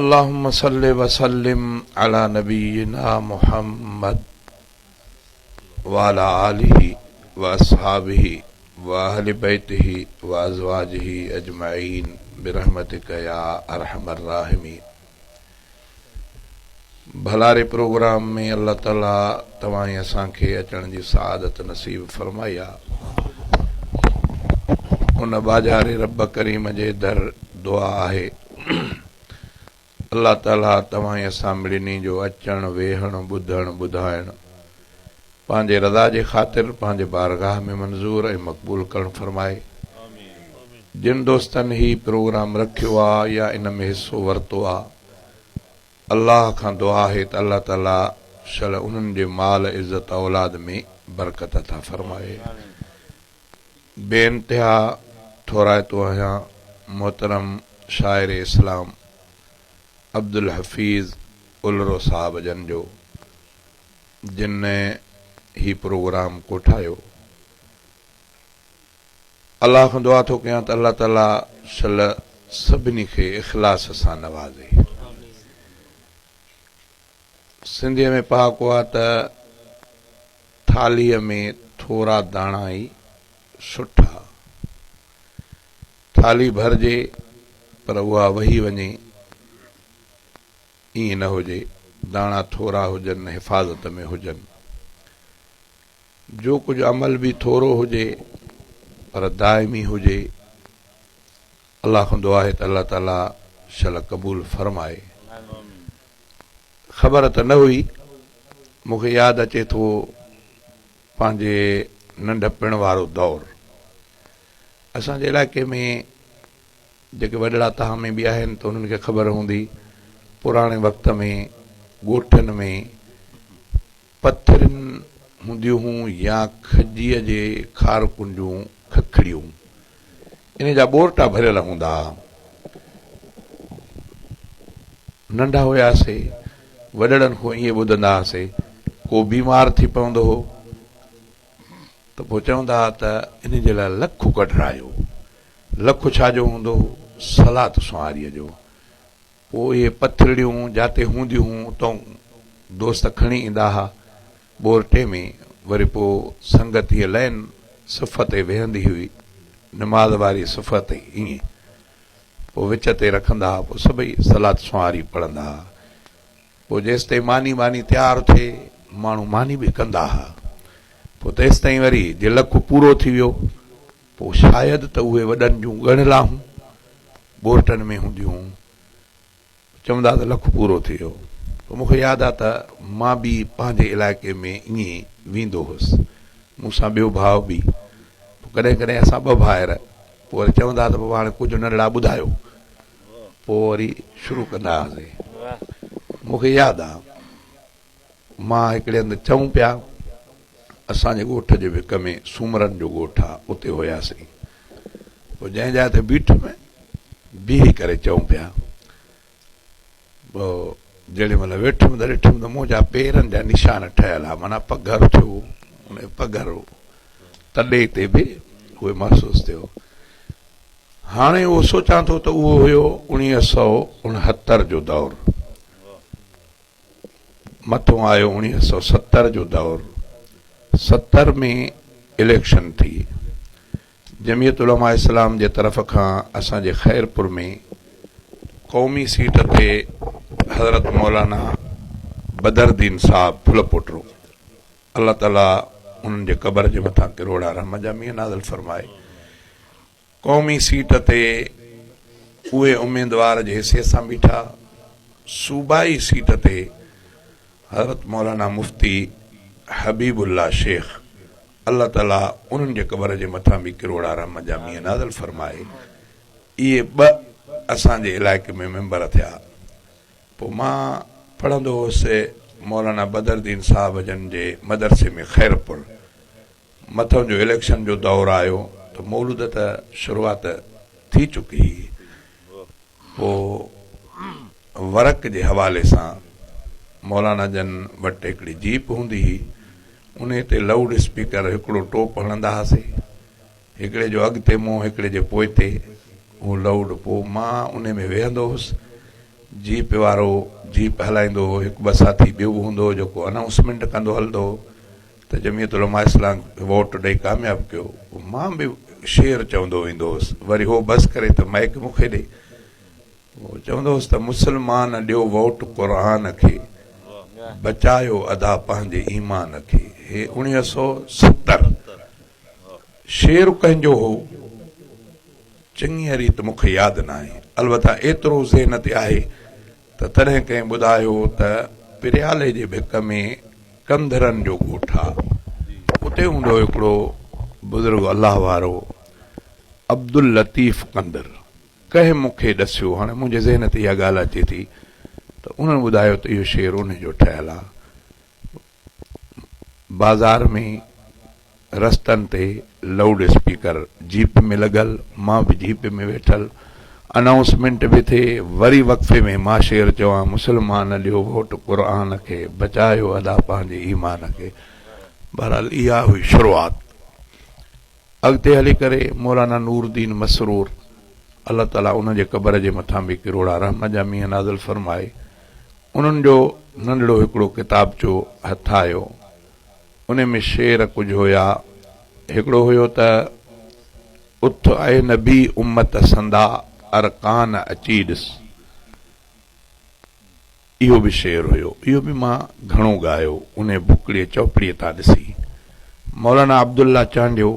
اللهم صل وسلم علي نبينا محمد وعلي آله واصحابه واهل بيته وازواجه اجمعين برحمتك يا ارحم الراحمين ڀلاري پروگرام ۾ الله تعالي توهان ۽ اسان کي اچڻ جي سعادت نصيب فرمائي آ ان ٻاجهاري رب ڪريم جي در دعا آهي الله تعالي توهان ۽ اسان مڙني جو اچڻ ويهڻ ٻڌڻ ٻڌائڻ پنهنجي رضا جي خاطر پنهنجي بارگاهه ۾ منظور ۽ مقبول ڪرڻ فرمائي جن دوستن هي پروگرام رکيو آ يا ان ۾ حصو ورتو آ الله کان دعا آهي ته الله تعالي شل انهن جي مال عزت اولاد ۾ برڪت عطا فرمائي. بي انتها ٿورائتو آهيان محترم شاعر اسلام عبدالحفيظ الرو صاحب جن جو جن هي پروگرام ڪوٺايو. الله کان دعا ٿو ڪيان ته الله تعالي شل سڀني کي اخلاص سان نوازي. سنڌيء ۾ پهاڪو آ ته ٿالهيء ۾ ٿورا داڻا ئي سٺا. ٿالهي ڀرجي پر اها وهي وڃي ائين نه هجي، داڻا ٿورا هجن حفاظت ۾ هجن. جو ڪجهه عمل به ٿورو هجي پر دائمي هجي الله کان دعا آهي ته الله تعالي شل قبول فرمائي. خبر ته نه هئي مون کي ياد اچي ٿو پنهنجي ننڍپڻ وارو دور اسان جي علائقي ۾ جيڪي وڏڙا توهان ۾ به آهن ته انهن کي خبر هوندي پراڻي وقت ۾ ڳوٺن ۾ پٿرين هونديون هون يا کجيء جي کارڪن جون ککڙيون. انهي جا ٻورٽا ڀريل هوندا ها. ننڍا هياسي، وڏڙن کان ائين ٻڌندا هئاسي، ڪو بيمار ٿي پوندو هو ته پوء چوندا ها ته انهي جي لاء لک ڪڍرايو. لک ڇا جو هوندو هو؟ صلات سنواريء جو. پوء اهي پٿرڙيون جاتي هونديون هون اتئون دوست کڻي ايندا ها ٻورٽي ۾ وري پوء سنگت هيء لئن صف تي ويهندي هئي نماز واري صف تي ائين پوء وچ تي رکندا ها پوء سڀئي صلات سنواري پڙهندا ها پوء جيستائين ماني ٻاني تيار ٿئي ماڻهو ماني به ڪندا ها پوء تيستائين وري جي لک پورو ٿي ويو پوء شايد ته اهي وڏن جون ڳڻ لاهون ٻورٽن ۾ هونديون هون. چوندا ته لک پورو ٿي ويو. پوء مون کي ياد آ ته مان به پنهنجي علائقي ۾ ائين ويندو هوس. مون سان ٻيو ڀاء به. پوء ڪڏهن ڪڏهن اسان ٻه ڀائر. پوء وري چوندا ته بابا هاڻي ڪجهه ننڍڙا ٻڌايو. پوء وري شروع ڪندا هئاسين. مون کي ياد آ. مان هڪڙي هنڌ چئون پيا، اسان جي ڳوٺ جي وڪ ۾ سومرن جو ڳوٺ آ، اتي هياسين. پوء جنهن جاء تي بيٺم، بيهي ڪري چئون پيا. پوء جهڙي مهل ويٺم ته ڏٺم ته منهنجا پيرن جا نشان ٺهيل ها، معنيٰ پگهر ٿيو، ان پگهر تڏي تي به اهي محسوس ٿيو. هاڻي اهو سوچان ٿو ته اهو هيو 1969 جو دور. مٿو آيو 1970 جو دور، 70 ۾ اليڪشن ٿي، جمعيت علماء اسلام جي طرف کان اسان جي خيرپور ۾ قومي سيٽ تي حضرت مولانا بدرالدين صاحب ڦلپوٽرو الله تعالي انهن جي قبر جي مٿان ڪروڙا رحمت جا مينهن نازل فرمائي. قومي سيٽ تي اهي اميدوار جي حيثيت سان بيٺا، صوبائي سيٽ تي حضرت مولانا مفتي حبيب الله شيخ الله تعالي انهن جي قبر جي مٿان به ڪروڙا رحمت جا مينهن نازل فرمائي، اهي ٻه اسان جي علائقي ۾ ميمبر ٿيا. پوء مان پڙهندو هوس مولانا بدرالدين صاحب جن جي مدرسي ۾ خيرپور. مٿئون جو اليڪشن جو دور آيو ته مولود ته شروعات ٿي چڪي هئي. پوء ورق جي حوالي سان مولانا جن وٽ هڪڙي جيپ هوندي هئي، انهي تي لائوڊ اسپيڪر هڪڙو ٽوپ هڻندا هئاسي، هڪڙي جو اڳتي منهن هڪڙي جي پوئتي، اهو لائوڊ پوء مان انهي ۾ ويهندو هوس. جيپ وارو جيپ هلائيندو هو، هڪ ٻه ساٿي ٻيو به هوندو هو جيڪو انائونسمينٽ ڪندو هلندو هو ته جمعيت علماء اسلام کي ووٽ ڏئي ڪامياب ڪيو. پوء مان به شعر چوندو ويندو هوس. وري هو بس ڪري ته مائيڪ مون کي ڏي. پوء چوندو هوس ته مسلمان ڏيو ووٽ قرآن کي، بچايو ادا پنهنجي ايمان کي. هي اوڻيهه سو 70 شعر ڪنهن جو هو، چڱيء ريت مون کي ياد ناهي. البته ايترو ذهن تي آهي ته تڏهن ڪنهن ٻڌايو ته پريالي جي ڀڪ ۾ ڪنڌرن جو ڳوٺ آ. اتي هوندو هو هڪڙو بزرگ الله وارو عبداللطيف ڪنڌر. ڪنهن مون کي ڏسيو، هاڻي منهنجي ذهن تي اها ڳالهه اچي ٿي ته انهن ٻڌايو ته اهو شعر انهي جو ٺهيل آ. بازار ۾ رستن تي لائوڊ اسپيڪر جيپ ۾ لڳل، مان به جيپ ۾ ويٺل، انائونسمينٽ به ٿئي، وري وقفي ۾ مان شعر چوان، مسلمان ڏيو ووٽ قرآن کي، بچايو ادا پنهنجي ايمان کي. بهرحال اها هئي شروعات. اڳتي هلي ڪري مولانا نور الدين مسرور الله تعالي ان جي قبر جي مٿان به ڪروڙا رحمت جا مينهن نازل فرمائي، انهن جو ننڍڙو هڪڙو ڪتابچو هٿ آيو، ان ۾ شعر ڪجهه هيا، هڪڙو هيو ته، اٿ اي نبي امت سندا ارڪان اچي ڏس. اهو به شعر هيو. اهو به مان گهڻو ڳايو انهيء بڪڙيء چوپڙيء تان ڏسي. مولانا عبدالله چانڊيو،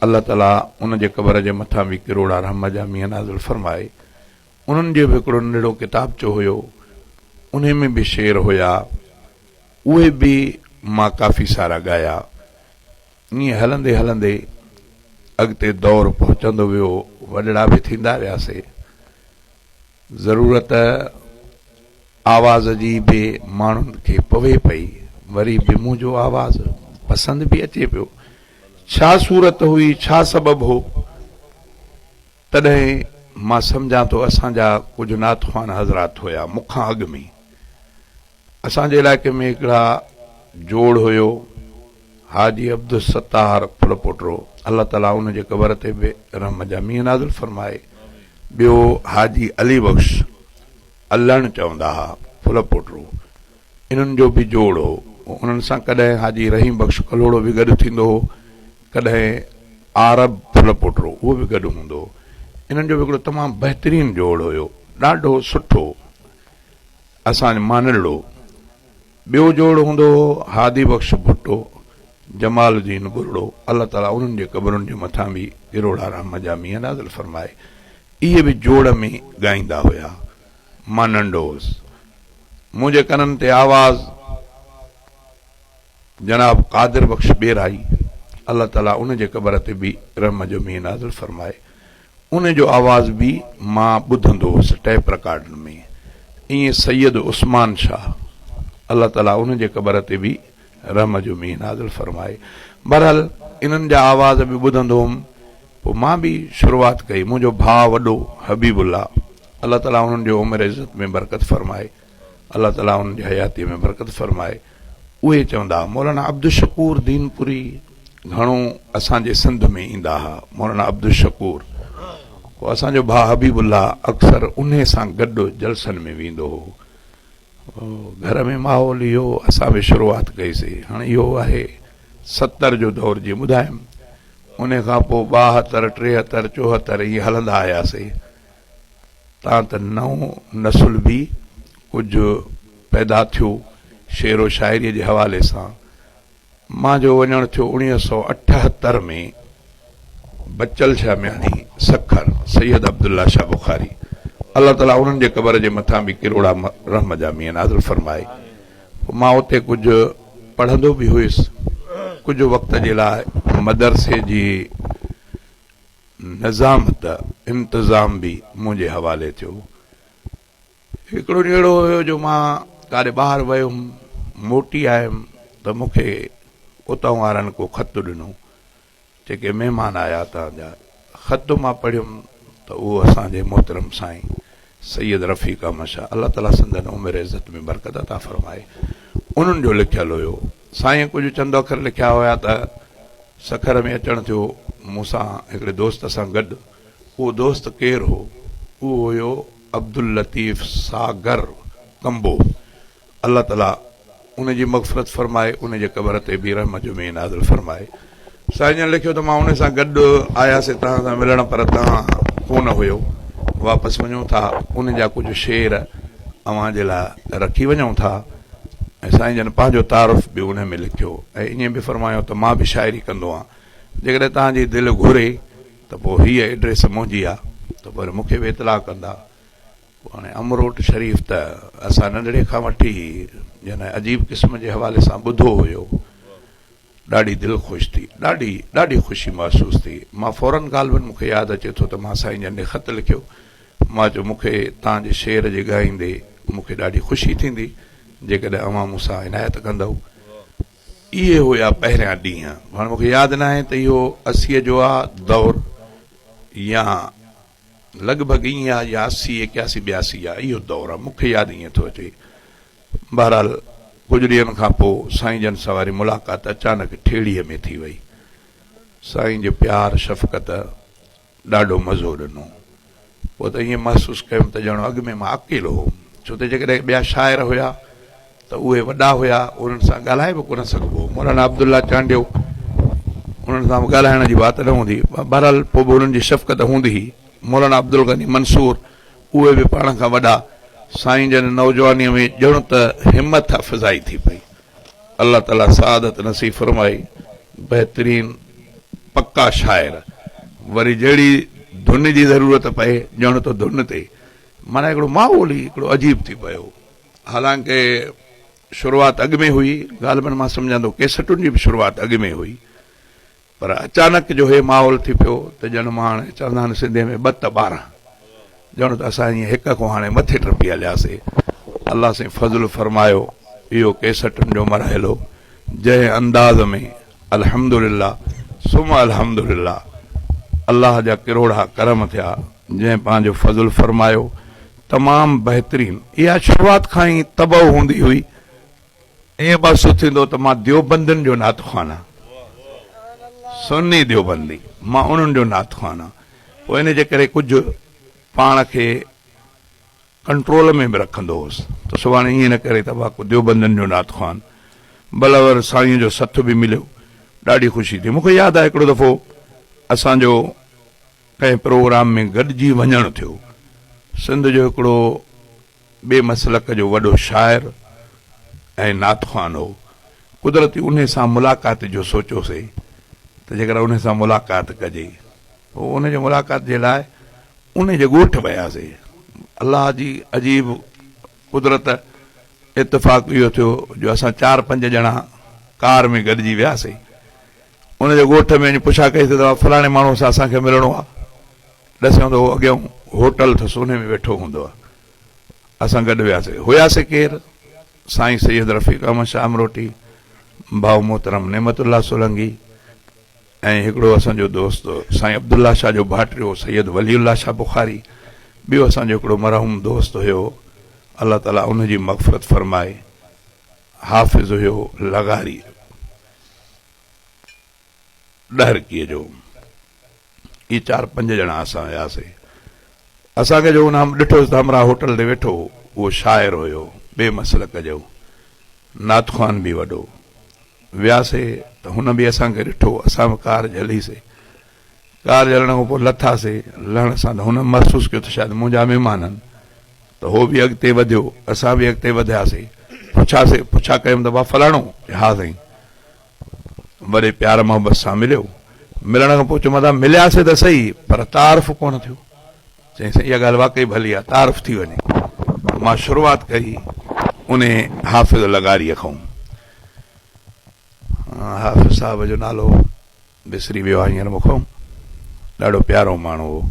الله تعاليٰ ان جي قبر جي مٿان به ڪروڙا رحمت جا مينهن نازل فرمائي، انهن جو به هڪڙو ننڍڙو ڪتابچو هيو، انهي ۾ به شعر هيا، اهي به مان ڪافي سارا ڳايا. ائين هلندي هلندي اڳتي دور پهچندو ويو، وڏڙا به ٿيندا وياسي. ضرورت آواز جي به ماڻهن کي پوي پئي، وري به منهنجو آواز پسند به اچي پيو. ڇا صورت هئي، ڇا سبب هو، تڏهن مان سمجهان ٿو اسان جا ڪجهه نعت خوان حضرات هيا مون کان اڳ ۾. اسان جي علائقي ۾ هڪڙا جوڙ هيو حاجي عبدالستار ڦلپوٽرو الله تعالي ان جي قبر تي به رحم جا مينهن نازل فرمائي ٻيو حاجي علي بخش علڻ چوندا ها ڦلپوٽرو انهن جو به جوڙ هو انهن سان ڪڏهن حاجي رحيم بخش ڪلهوڙو به گڏ ٿيندو هو ڪڏهن عارب ڦلپوٽرو اهو به گڏ هوندو هو انهن جو به هڪڙو تمام بهترين جوڙ هيو ڏاڍو سٺو اسان مانڙڙو ٻيو جوڙ هوندو هو هادي بخش ڀٽو، جمال الدين ٻرڙو، الله تعالي انهن جي قبرن جي مٿان به ڪروڙها رحمت جا مينهن نازل فرمائي. اهي به جوڙ ۾ ڳائيندا هيا. مان ننڍو هوس. منهنجي ڪنن تي آواز جناب قادر بخش ٻيرائي، الله تعالي ان جي قبر تي به رحمت جو مينهن نازل فرمائي. ان جو آواز به مان ٻڌندو هوس ٽيپ رڪارڊن ۾. ائين سيد عثمان شاهه الله تعالي ان جي قبر تي به رحم جو مينهن نازل فرمائي. بهرحال انهن جا آواز به ٻڌندو هوم. پوء مان به شروعات ڪئي. منهنجو ڀاء وڏو حبيب الله، الله تعالي انهن جي عمر عزت ۾ برڪت فرمائي. الله تعالي انهن جي حياتيء ۾ برڪت فرمائي. اهي چوندا ها مولانا عبدالشڪور دينپوري گهڻو اسان جي سنڌ ۾ ايندا ها مولانا عبدالشڪور پوء اسان جو ڀاء حبيب الله اڪثر انهي سان گڏ جلسن ۾ ويندو هو. گهر ۾ ماحول اهو اسان به شروعات ڪئي سي. هاڻي اهو آهي 70 جو دور جيئن ٻڌايم انهي کان پوء 72 73 74 ائين هلندا آياسي. تان ته نئون نسل به ڪجهه پيدا ٿيو شعر و شاعريء جي حوالي سان. مان جو وڃڻ ٿيو 1978 ۾ بچل شاهه مياڻي سکر سيد عبدالله شاهه بخاري الله تعاليٰ انهن جي قبر جي مٿان به ڪروڙا رحم جا مينهن نازل فرمائي. پوء مان اتي ڪجهه پڙهندو به هيس. ڪجهه وقت جي لاء مدرسي جي نظامت، انتظام به منهنجي حوالي ٿيو. هڪڙو ڏينهن اهڙو هيو جو مان ڪاڏي ٻاهر ويم، موٽي آيم ته مون کي اتان وارن ڪو خط ڏنو، چي ڪي مهمان آيا تان جا. خط مان پڙهيم ته اهو اسان جي محترم سائين سيد رفيق احمد شاهه، الله تعاليٰ سندن عمر عزت ۾ برڪت عطا فرمائي، انهن جو لکيل هيو. سائين ڪجهه چند اکر لکيا هيا ته سکر ۾ اچڻ ٿيو، مون سان هڪڙي دوست سان گڏ. اهو دوست ڪير هو؟ اهو هيو عبداللطيف ساگر ڪمبو. الله تعالي ان جي مغفرت فرمائي ان جي قبر تي به رحمت جو مينهن نازل فرمائي. سائين جن لکيو ته مان ان سان گڏ آياسي توهان سان ملڻ پر توهان ڪونه هيو واپس وڃون ٿا ان جا ڪجهه شعر اوهان جي لاء رکي وڃون ٿا ۽ سائين جن پنهنجو تعارف به ان ۾ لکيو ۽ ائين به فرمايو ته مان به شاعري ڪندو آهيان جيڪڏهن توهان جي دل گهري ته پوء هيء ايڊريس منهنجي آ ته پوء مون کي به اطلاع ڪندا. پوء هاڻي امروٽ شريف ته اسان ننڍڙي کان وٺي جنھن عجيب قسم جي حوالي سان ٻڌو هيو. ڏاڍي دل خوش ٿي. ڏاڍي ڏاڍي خوشي محسوس ٿي. مان فورن غالباً مون کي ياد اچي ٿو ته مان سائين جن ڏي خط لکيو. مان چيو مون کي توهان جي شعر جي ڳائيندي مون کي ڏاڍي خوشي ٿيندي جيڪڏهن اوهان مون سان عنايت ڪندؤ. اهي هيا پهريان ڏينهن. هاڻي مون کي ياد ناهي ته اهو اسيء جو آ دور يا لڳ ڀڳ ائين آ يا اسي، ايڪياسي، ٻياسي آ اهو دور آ مون کي ياد ائين ٿو اچي. بهرحال ڪجهه ڏينهن کان پوء سائين جن سان واري ملاقات اچانڪ ٺيڙهيء ۾ ٿي وئي. سائين جي پيار شفقت ڏاڍو مزو ڏنو. پوء ته ائين محسوس ڪيم ته ڄڻ اڳ ۾ مان اڪيلو هوم. ڇو ته جيڪڏهن ٻيا شاعر هيا ته اهي وڏا هيا، انهن سان ڳالهائي به ڪونه سگهبو هو. مولانا عبدالله چانڊيو، انهن سان به ڳالهائڻ جي وات نه هوندي هئي. بهرحال پوء به انهن جي شفقت هوندي هئي. مولانا عبدالغني منصور، اهي به پاڻ کان وڏا. سائين جن نوجوانيء ۾ ڄڻ ته همٿ افزائي ٿي پئي. الله تعالي سعادت نصيب فرمائي بهترين پڪا شاعر وري جهڙي ڌن جي ضرورت پئي ڄڻ ته ڌن تي معنيٰ هڪڙو ماحول ئي هڪڙو عجيب ٿي پيو حالانڪه شروعات اڳ ۾ هئي غالباً مان سمجهان ٿو ڪيسٽن جي به شروعات اڳ ۾ هئي پر اچانڪ جو هي ماحول ٿي پيو ته ڄڻ مان هاڻي چوندا آهن سنڌيء ۾ ٻه ته 12 ڄڻ ته اسان ائين هڪ کان هاڻي مٿي ٽپي هلياسي. الله سائين فضل فرمايو اهو ڪيسٽن جو مرحلو جنهن انداز ۾ الحمدلله ثم الحمدلله الله جا ڪروڙها ڪرم ٿيا جنهن پنهنجو فضل فرمايو تمام بهترين اها شروعات کان ئي طبع هوندي هئي ائين محسوس ٿيندو ته مان ديوبندين جو نعت خوان آهيان. سني ديوبندي، مان انهن جو نعت خوان آهيان. پوء ان جي ڪري ڪجهه پاڻ کي ڪنٽرول ۾ به رکندو هوس ته سڀاڻي ائين نه ڪري ته واقعو ديوبندين جو نعت خوان. بلور سائينء جو سٿ به مليو. ڏاڍي خوشي ٿي. مون کي ياد آهي هڪڙو دفعو اسان جو ڪنهن پروگرام ۾ گڏجي وڃڻ ٿيو. سنڌ جو هڪڙو ٻئي مسلڪ جو وڏو شاعر ۽ نعت خوان هو. قدرتي انهي سان ملاقات جو سوچيوسي ته جيڪر انهي سان ملاقات ڪجي. پوء انهي جي ملاقات جي لاء انهي جي ڳوٺ وياسي. الله جي عجيب قدرت اتفاق اهو ٿيو جو اسان چار پنج ڄڻا ڪار ۾ گڏجي وياسي. ان جي ڳوٺ ۾ وڃي پڇا ڪئيسي ته فلاڻي ماڻهو سان اسان کي ملڻو آهي. ڏسيائون ته هو اڳيان هوٽل اٿس انهي ۾ ويٺو هوندو آهي. اسان گڏ وياسي. هياسي ڪير؟ سائين سيد رفيق احمد شاهه امروٽي، ڀائو محترم نعمت الله سولنگي ۽ هڪڙو اسان جو دوست سائين عبدالله شاهه جو ڀائٽيو سيد ولي الله شاهه بخاري، ٻيو اسان جو هڪڙو مرحوم دوست هيو الله تعالي ان جي مغفرت فرمائي حافظ هيو لغاري ڏهرڪيء جو. اهي چار پنج ڄڻا اسان هياسي. اسان کي جو ان ڏٺو ته همراهه هوٽل تي ويٺو هو، اهو شاعر هيو، ٻئي مسلڪ جو، نعت خوان به وڏو. وياسي ته هن به اسان کي ڏٺو، اسان به ڪار جهليسي. ڪار جهلڻ کان پوء لٿاسي، لهڻ سان ته هن محسوس ڪيو ته شايد منهنجا مهمان آهن ته هو به اڳتي وڌيو، اسان به اڳتي وڌياسي. پڇاسي، پڇا ڪيم ته ڀاء فلاڻو؟ ها سائين. وڏي پيار محبت سان مليو. ملڻ کان پوء چيم ادا ملياسي ته سهي پر تعارف ڪونه ٿيو. چيائين سائين اها ڳالهه واقعي ڀلي آهي تعارف ٿي وڃي. مان شروعات ڪئي انهي حافظ لغاريء کان. حافظ صاحب جو نالو وسري ويو آهي هينئر مون کان. ڏاڍو پيارو ماڻهو هو.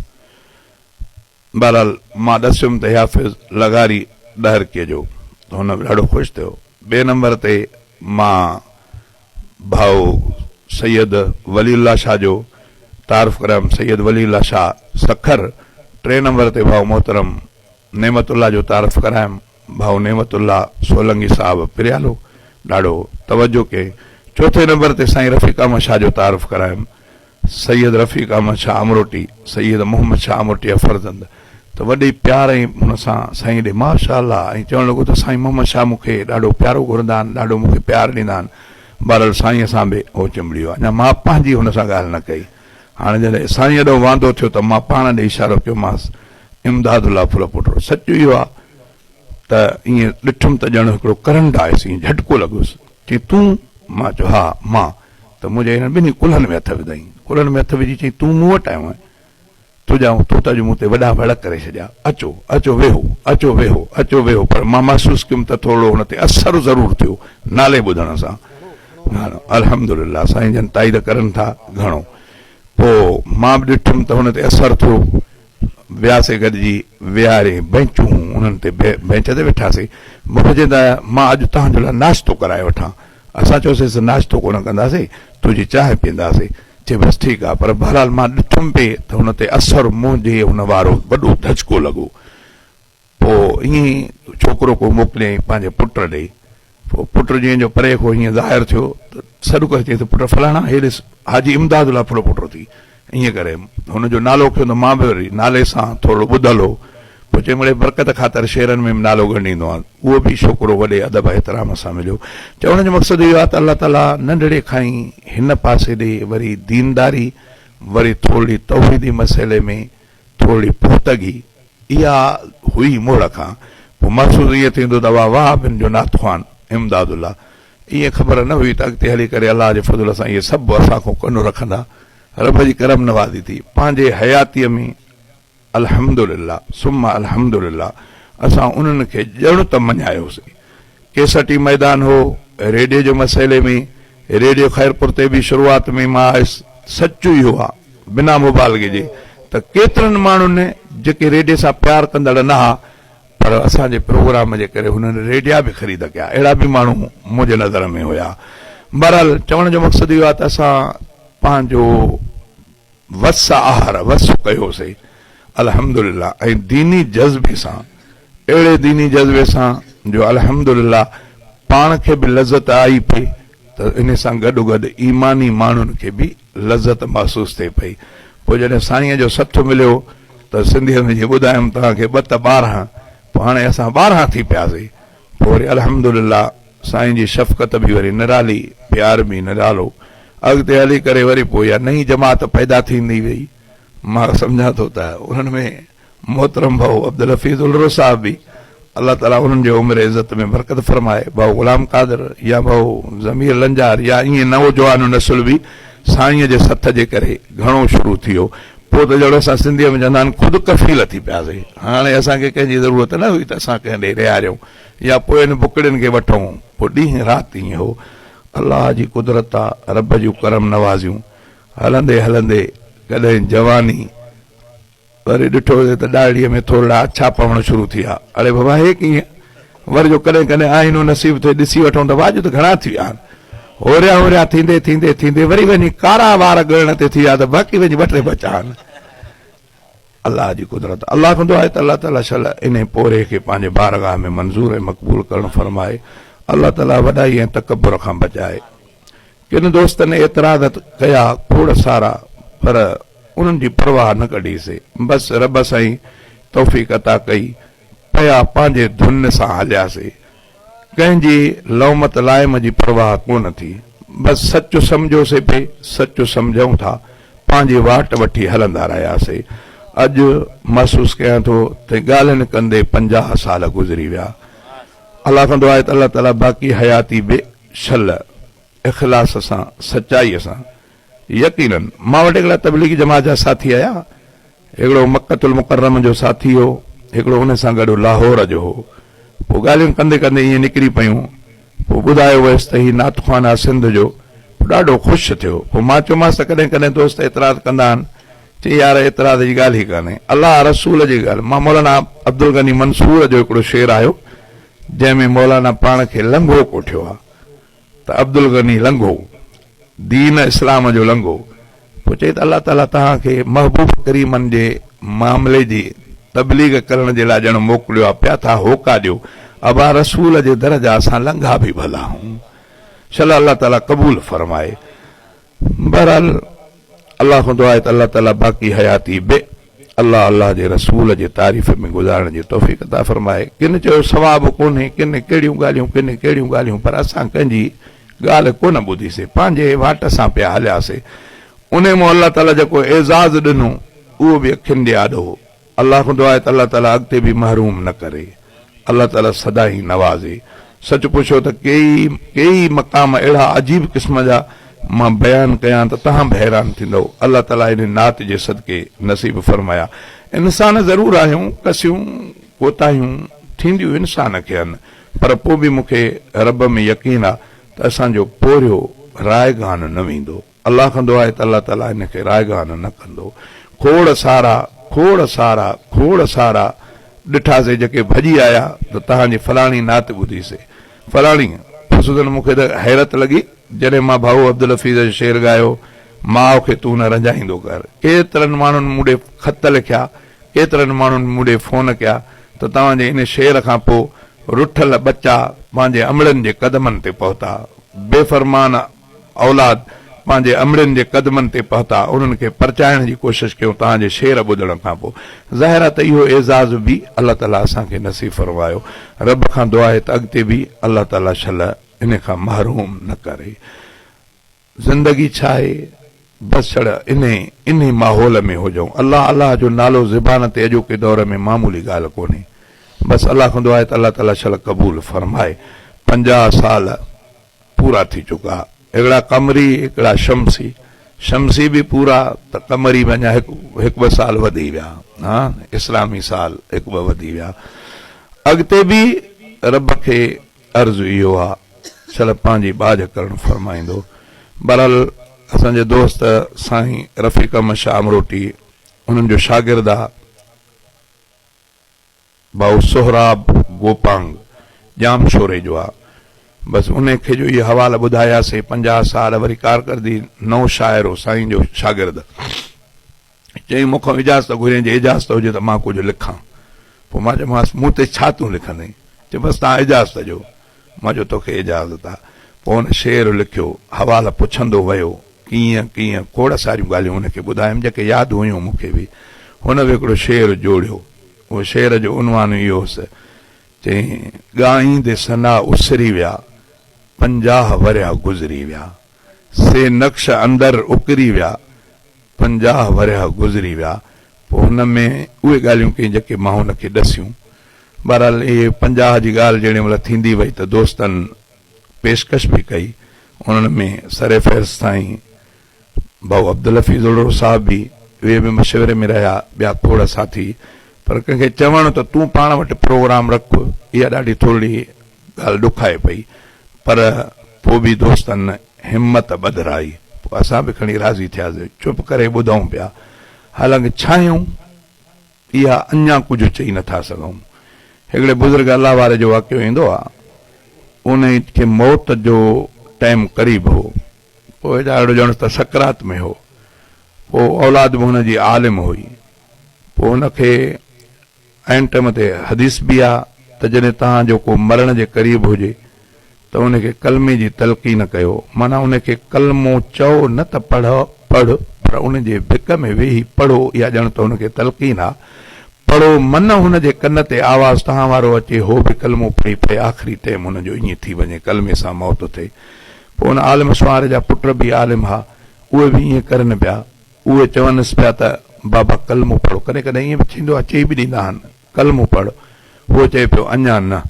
بهرحال مان ڏسيم ته حافظ لغاري ڏهرڪيء جو ته هن به ڏاڍو خوش ٿيو. ٻئي نمبر تي مان ڀائو سيد ولي الله شاهه جو تعارف ڪرايم، سيد ولي الله شاهه سکر. ٽئين نمبر تي ڀائو محترم نعمت الله جو تعارف ڪرايم، ڀائو نعمت الله سولنگي صاحب پريالو ڏاڍو توجه ڪيائين. چوٿين نمبر تي سائين رفيق احمد شاهه جو تعارف ڪرايم. سيد رفيق احمد شاهه امروٽي، سيد محمد شاهه امروٽي جا فرزند، ته وڏي پيار ۽ هن سان سائين ڏي ماشاء الله ۽ چوڻ لڳو ته سائين محمد شاهه مون کي ڏاڍو پيارو گهرندا آهن، ڏاڍو مون کي پيار ڏيندا آهن. بهرحال سائينء سان به هو چنبڙي ويو. اڃا مان پنهنجي هن سان ڳالهه نه ڪئي. هاڻي جڏهن سائين ايڏو واندو ٿيو ته مان پاڻ ڏي اشارو ڪيومانس، امداد الله ڦلپوٽو. سچ اهو آهي ته ائين ڏٺم ته ڄڻ هڪڙو ڪرنٽ آيس، ائين جهٽڪو لڳس. چيائين، تون؟ مان چيو، ها، مان. ته منهنجي هنن ٻنهي ڪلهن ۾ هٿ وڌائين. ڪلهن ۾ هٿ وجهي چيائين، تون مون وٽ آيو آهين؟ تو ڄائون، تو ته اڄ مون تي وڏا وڙ ڪري ڇڏيا. اچو، اچو ويهو، اچو ويهو، اچو ويهو. پر مان محسوس ڪيم ته ٿورڙو هن تي اثر ضرور ٿيو، نالي ٻڌڻ سان. گهڻو، الحمدلله، سائين جن تائيد ڪرن ٿا، گهڻو. پوء مان به ڏٺم ته هن تي اثر ٿيو. وياسي گڏجي، ويهاري بئنچون هيون، انهن تي بئنچ تي ويٺاسي. مون کي چيائين ته مان اڄ توهان جي لاء ناشتو ڪرائي وٺان. اسان چيوسينس ناشتو ڪونه ڪنداسين، تنهنجي چانهه پيئنداسين. چي بس ٺيڪ آ. پر بهرحال مان ڏٺم پئي ته هن تي اثر منهنجي هن وارو وڏو ڌچڪو لڳو. پوء ائين ئي ڇوڪرو ڪو موڪليائين پنهنجي پٽ ڏي. پوء پٽ جيئن جو پري کان هيئن ظاهر ٿيو ته سڏ ڪري چيائين ته پٽ فلاڻا هي ڏس حاجي امداد الله ڦلپوٽو ٿي. ائين ڪري هن جو نالو کنيو ته مان به وري نالي سان ٿورڙو ٻڌل هو. پوء چيم اڙي برڪت خاطر شعرن ۾ به نالو ڳنڍيندو آهيان. اهو به ڇوڪرو وڏي ادب احترام سان مليو. چوڻ جو مقصد اهو آهي ته الله تعاليٰ ننڍڙي کان ئي هن پاسي ڏي وري دينداري وري ٿورڙي توحيدي مسئلي ۾ ٿورڙي پختگي اها هئي مڙ کان. پوء محسوس ائين ٿيندو ته واهه واهه بن جو نعت خوان امداد الله. ائين خبر نه هئي ته اڳتي هلي ڪري الله جي فضل سان اهي سڀ اسان کان ڪن رکندا. رب جي ڪرم نوازي ٿي. پنهنجي حياتيء ۾ الحمدلله ثم الحمدلله اسان انهن کي ڄڻ ته مڃايوسين. ڪيسٽي ميدان هو، ريڊيو جي مسئلي ۾ ريڊيو خيرپور تي به شروعات ۾ مان آيس. سچ اهو آ بنا مبالغي جي ته ڪيترن ماڻهن جيڪي ريڊيي سان پيار ڪندڙ نه ها پر اسان جي پروگرام جي ڪري هنن ريڊيا به خريد ڪيا. اهڙا به ماڻهو منهنجي نظر ۾ هيا. بهرحال چوڻ جو مقصد اهو آ ته اسان پنهنجو وس آهر وس ڪيوسي الحمدلله ۽ ديني جذبي سان اهڙي ديني جذبي سان جو الحمدلله پاڻ کي به لذت آئي پئي ته ان سان گڏو گڏ ايماني ماڻهن کي به لذت محسوس ٿئي پئي. پوء جڏهن سائينء جو سٿ مليو ته سنڌيء ۾ جيئن ٻڌايم توهان کي ٻه ته 12، پوء هاڻي اسان 12 ٿي پياسي. پوء وري الحمدلله سائين جي شفقت به وري نرالي، پيار به نرالو. اڳتي هلي ڪري وري پوء اها نئين جماعت پيدا ٿيندي وئي. مان سمجهان ٿو ته انهن ۾ محترم ڀائو عبدالحفيظ الرو صاحب به الله تعالي انهن جي عمر عزت ۾ برڪت فرمائي، ڀائو غلام قادر يا ڀائو ضمير لنجار يا ائين نوجوان نسل به سائينء جي سٿ جي ڪري گهڻو شروع ٿي ويو. پوء ته جهڙو اسان سنڌيء ۾ چوندا آهن خود ڪفيل ٿي پياسين. هاڻي اسان کي ڪنهن جي ضرورت نه هئي ته اسان ڪنهن ڏي رهاريون يا پوين بڪڙين کي وٺون. پوء ڏينهن رات ائين هو. الله جي قدرت آ، رب جون ڪرم نوازيون. هلندي هلندي ڪڏهن جواني وري ڏٺو ته ڏاڙهيء ۾ ٿورڙا اڇا پوڻ شروع ٿي ويا. اڙي بابا هي ڪيئن؟ وري جو ڪڏهن ڪڏهن آئينو نصيب ٿئي ڏسي وٺون ته واڄ ته گهڻا ٿي ويا آهن. هوريان هوريان ٿيندي ٿيندي ٿيندي وري وڃي ڪارا وار ڳڻڻ تي ٿي ويا ته باقي وڃي ٻه ٽي بچا آهن. الله جي قدرت. الله کان دعا آهي ته الله تعالي شل انهي پورهيي کي پنهنجي بارگاهه ۾ منظور ۽ مقبول ڪرڻ فرمائي. الله تعالي وڏائي ۽ تڪبر کان بچائي. ڪن دوستن اعتراض ڪيا کوڙ سارا پر انهن جي پرواهه نه ڪڍيسي. بس رب سائين توفيق عطا ڪئي پيا پنهنجي ڌن سان هلياسي. ڪنهن جي لومت لائم جي پرواهه ڪونه ٿي. بس سچ سمجهيوسي پئي، سچ سمجهون ٿا، پنهنجي واٽ وٺي هلندا رهياسي. اڄ محسوس ڪيان ٿو ته ڳالهين ڪندي 50 سال گذري ويا. الله کان دعا آهي ته الله تعالي باقي حياتي به شل اخلاص سان سچائيء سان يقيناً مان وٽ هڪڙا تبليغي جماعت جا ساٿي آيا، هڪڙو مڪة المڪرم جو ساٿي هو، هڪڙو ان سان گڏ لاهور جو هو. پوء ڳالهيون ڪندي ڪندي ائين نڪري پيون. پوء ٻڌايو ويس ته هي نعت خوان آ سنڌ جو. پوء ڏاڍو خوش ٿيو. پوء مان چيومانس ته ڪڏهن ڪڏهن دوست اعتراض ڪندا آهن. چي يار اعتراض جي ڳالهه ئي ڪانهي. الله رسول جي ڳالهه. مان مولانا عبدالغني منصور جو هڪڙو شعر آيو جنهن ۾ مولانا پاڻ کي لنگهو ڪوٺيو آ. ته عبدالغني لنگهو، دين اسلام جو لنگهو، پوء چئي ته الله تعاليٰ توهان کي محبوب ڪريمن جي معاملي جي تبليغ ڪرڻ جي لاء ڄڻ موڪليو آهي، پيا ٿا هوڪا ڏيو، ابا رسول جي در جا اسان لنگها به ڀلا هون، شل الله تعاليٰ قبول فرمائي. بهرحال. الله کان دعا آهي ته الله تعالي باقي حياتي به الله الله جي رسول جي تعريف ۾ گذارڻ جي توفيق عطا فرمائي. ڪن چيو ثواب ڪونهي، ڪن ڪهڙيون ڳالهيون، ڪن ڪهڙيون ڳالهيون، پر اسان ڪنهن جي ڳالهه ڪونه ٻڌيسي، پنهنجي واٽ سان پيا هلياسي. انهي مون الله تعالي جيڪو اعزاز ڏنو، اهو به اکين جي آڏو هو. الله کان دعا آهي ته الله تعالي اڳتي به محروم نه ڪري. الله تعالي سدائين نوازي. سچ پڇو ته ڪيئي ڪيئي مقام اهڙا عجيب قسم جا مان بيان ڪيان ته توهان به حيران ٿيندؤ. الله تعالي انهي نعت جي صدقي نصيب فرمايا. انسان ضرور آهيون، ڪسيون ڪوتاهيون ٿينديون انسان کي هن، پر پوء به مون کي رب ۾ يقين آ ته اسان جو پورهيو رائگان نه ويندو. الله کان دعا آهي ته الله تعالي هن کي رائگان نه ڪندو. کوڙ سارا، کوڙ سارا، کوڙ سارا ڏٺاسي جيڪي ڀڄي آيا ته توهان جي فلاڻي نعت ٻڌي سي. فلاڻي، خصوصاً مون کي ته حيرت لڳي جڏهن مان ڀائو عبدالحفيظ جو شعر ڳايو، ماء کي تون نه رنجائيندو ڪر. ڪيترن ماڻهن مون ڏي خط لکيا، ڪيترن ماڻهن مون ڏي فون ڪيا ته توهان جي ان شعر کان پوء رٺل ٻچا پنهنجي امڙين جي قدمن تي پهتا. بي فرمان اولاد پنهنجي امڙين جي قدمن تي پهتا، انهن کي پرچائڻ جي ڪوشش ڪيون توهان جي شعر ٻڌڻ کان پوء ظاهر آهي ته اهو اعزاز به الله تعالي اسان کي نصيب فرمايو. رب کان دعا آهي ته اڳتي به الله تعالي شل انهي کان محروم نه ڪري. زندگي ڇا آهي؟ بس ڇڙ انهي انهي ماحول ۾ هجون. الله الله جو نالو زبان تي اڄوڪي دور ۾ معمولي ڳالهه ڪونهي. بس الله کان دعا آهي ته الله تعالي شل قبول فرمائي. 50 سال پورا ٿي چڪا. هڪڙا قمري هڪڙا شمسي. شمسي به پورا ته قمري به اڃا هڪ هڪ ٻه سال وڌي ويا. ها اسلامي سال هڪ ٻه وڌي ويا. اڳتي به رب کي عرض اهو آ شل پنهنجي ٻاجهه ڪرڻ فرمائيندو. بهرحال اسان جي دوست سائين رفيق احمد شاهه امروٽي انهن جو شاگرد آ. ڀائو سهراب گوپانگ ڄام شوري جو آ. بس انهي کي جو اهي حوال ٻڌاياسي 50 سال وري ڪارڪردي نئون شاعر هو سائين جو شاگرد چيائين مون کان اجازت گهريائين جي اجازت هجي ته مان ڪجهه لکان پوء مان چيومانس مون تي ڇا تون لکندين چي بس توهان اجازت ڏيو مان چيو توکي اجازت آ پوء هن شعر لکيو حوال پڇندو ويو ڪيئن ڪيئن کوڙ ساريون ڳالهيون هن کي ٻڌايم جيڪي ياد هيون مون کي به هن به هڪڙو شعر جوڙيو اهو شعر جو عنوان اهو هوس، چيائين، ڳائيندي ثنا اسري ويا، 50 ورهيه گذري ويا. سي نقش اندر اڪري ويا، 50 ورهيه گذري ويا. پوء هن ۾ اهي ڳالهيون ڪيائين جيڪي مان هن کي ڏسيون. بهرحال اهي 50 جي ڳالهه جهڙي مهل ٿيندي وئي ته دوستن پيشڪش به ڪئي. انهن ۾ سر فهرست سائين ڀائو عبدالحفيظ ابڙو صاحب به اهي به مشوري ۾ رهيا، ٻيا کوڙ ساٿي، پر ڪنهن کي چوڻ ته تون پاڻ وٽ پروگرام رک، اها ڏاڍي ٿورڙي ڳالهه ڏکائي پئي، پر پوء به دوستن همت ٻڌرائي، پوء اسان به کڻي راضي ٿياسين، چپ ڪري ٻڌئون پيا، حالانڪه ڇاهيون؟ اها اڃا ڪجهه چئي نه ٿا سگهون. هڪڙي بزرگ الله واري جو واقعو ايندو آ، انهي کي موت جو ٽائيم قريب هو، پوء ويچارو ڄڻ ته سڪرات ۾ هو. پوء اولاد به هن جي عالم هئي. پوء هن کي عين ٽيم تي حديث به آ ته جڏهن توهان جو ڪو مرڻ جي قريب هجي ته ان کي ڪلمي جي تلقين ڪيو معنيٰ ان کي ڪلمو چئو نه ته پڙهه پڙهه پر ان جي ڀڪ ۾ ويهي پڙهو اها ڄڻ ته هن کي تلقين آ. پڙهو من هن جي ڪن تي آواز توهان وارو اچي هو به ڪلمو پڙهي پئي آخري ٽيم هن جو ائين ٿي وڃي ڪلمي سان موت ٿئي. پوء ان عالم سنوار جا پٽ به عالم ها، اهي به ائين ڪرن پيا. اهي چونس پيا ته بابا ڪلمو پڙهو. ڪڏهن ڪڏهن ائين به ٿيندو آهي، چئي به ڏيندا آهن، ڪلمو پڙهه. هو چئي پيو، اڃا نه.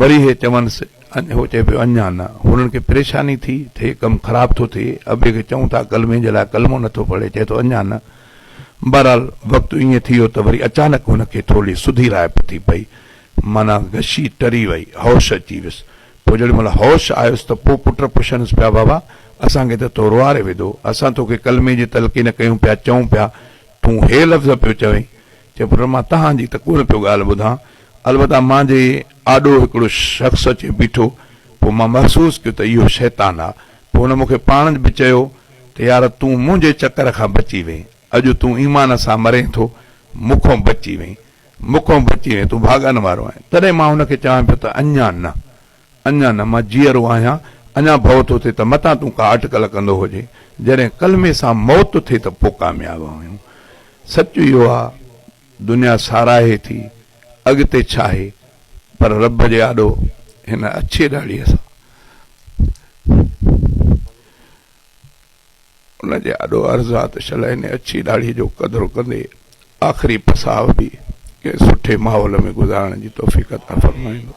وري هي چونس، هو چئي پيو، اڃا نه. هنن کي پريشاني ٿي ته هي ڪم خراب ٿو ٿئي، ابي کي چئون ٿا ڪلمي جي لاء ڪلمو نٿو پڙهي، چئي ٿو اڃا نه. بهرحال وقت ائين ٿي ويو ته وري اچانڪ هن کي ٿورڙي سڌي رائپ ٿي پئي. معنيٰ غشي ٽري وئي، هوش اچي ويس. پوء جيڏي مهل هوش آيس ته پوء پٽ پڇنس پيا، بابا! اسان کي ته تو روئاري وڌو. اسان توکي ڪلمي جي تلقين ڪيون پيا، چئون پيا، تون هي لفظ پيو چوين. چي پٽ مان تهان جي ته ڪونه پيو ڳالهه ٻڌان. البته مان جي آڏو هڪڙو شخص اچي بيٺو، پوء مان محسوس ڪيو ته اهو شيطان آ. پوء هن مون کي پاڻ به چيو ته يار تون منهنجي چڪر کان بچي وئين. اڄ تون ايمان سان مرين ٿو، مون کان بچي وئين. مون کان بچي وئين، تون ڀاڳن وارو آهين. تڏهن مان هن کي چوان پيو ته اڃا نه، اڃا نه، مان جيئرو آهيان، اڃا ڀؤ ٿو ٿئي ته متان تون ڪا اٽڪل ڪندو هجين. جڏهن ڪلمي سان موت ٿئي ته پوء ڪامياب آهيون. سچ اهو آ دنيا ساراهي ٿي اڳتي ڇاهي پر رب جي آڏو هن اڇي ڏاڙهيء سان ان جي آڏو عرض آ ته شل هن اڇي ڏاڙهيء جو قدر ڪندي آخري پساهه به ڪنهن سٺي ماحول ۾ گذارڻ جي توفيق عطا فرمائيندو.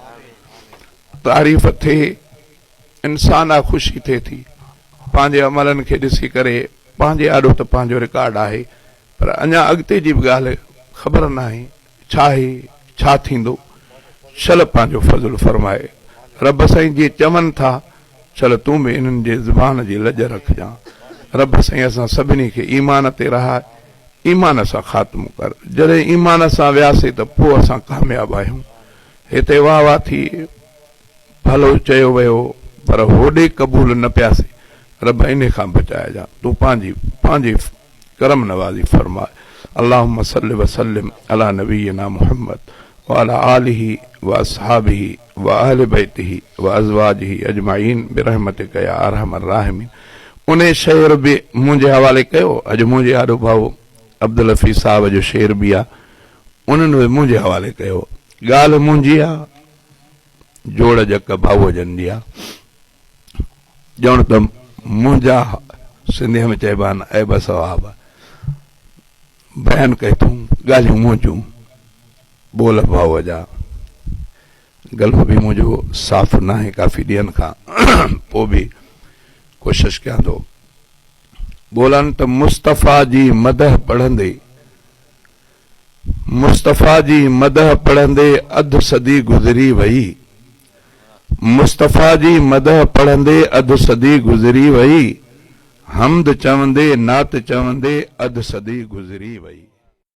تعريف ٿئي انسان آ خوشي ٿئي ٿي پنهنجي عملن کي ڏسي ڪري پنهنجي آڏو ته پنهنجو رڪارڊ آهي پر اڃا اڳتي جي به ڳالهه خبر ناهي ڇاهي ڇا ٿيندو شل پنهنجو فضل فرمائي رب سائين جي چون ٿا شل تون به انهن جي زبان جي لڄ رکجان رب سائين اسان سڀني کي ايمان تي رهاء ايمان سان خاتمو ڪر جڏهن ايمان سان وياسي ته پوء اسان ڪامياب آهيون هتي واه واه ٿي ڀلو چيو ويو پر هوڏي قبول نه پياسي رب انهي کان بچائجان تون پنهنجي پنهنجي ڪرم نوازي فرماء اللهم صل وسلم علي نبينا محمد وعلي آله واصحابه واهل بيته وازواجه اجمعين برحمتک يا ارحم الراحمين انهي شعر به منهنجي حوالي ڪيو اڄ منهنجي آڏو ڀائو عبدالحفيظ صاحب جو شعر به آ انهن به منهنجي حوالي ڪيو ڳالهه منهنجي آ جوڙ جڪ ڀائوء جن جي آ ڄڻ ته منهنجا سنڌيء ۾ چئبا آهن عيب ثواب بيان ڪئي تون ڳالهيون منهنجون ٻول ڀائوء جا گلو به منهنجو صاف ناهي ڪافي ڏينهن کان پوء به ڪوشش ڪيان ٿو ٻولان ته مصطفيٰ جي مدح پڙهندي مصطفيٰ جي مدح پڙهندي اڌ صدي گذري وئي مصطفيٰ جي مدح پڙهندي اڌ صدي گذري وئي حمد چوندي نعت چوندي اڌ صدي گذري وئي.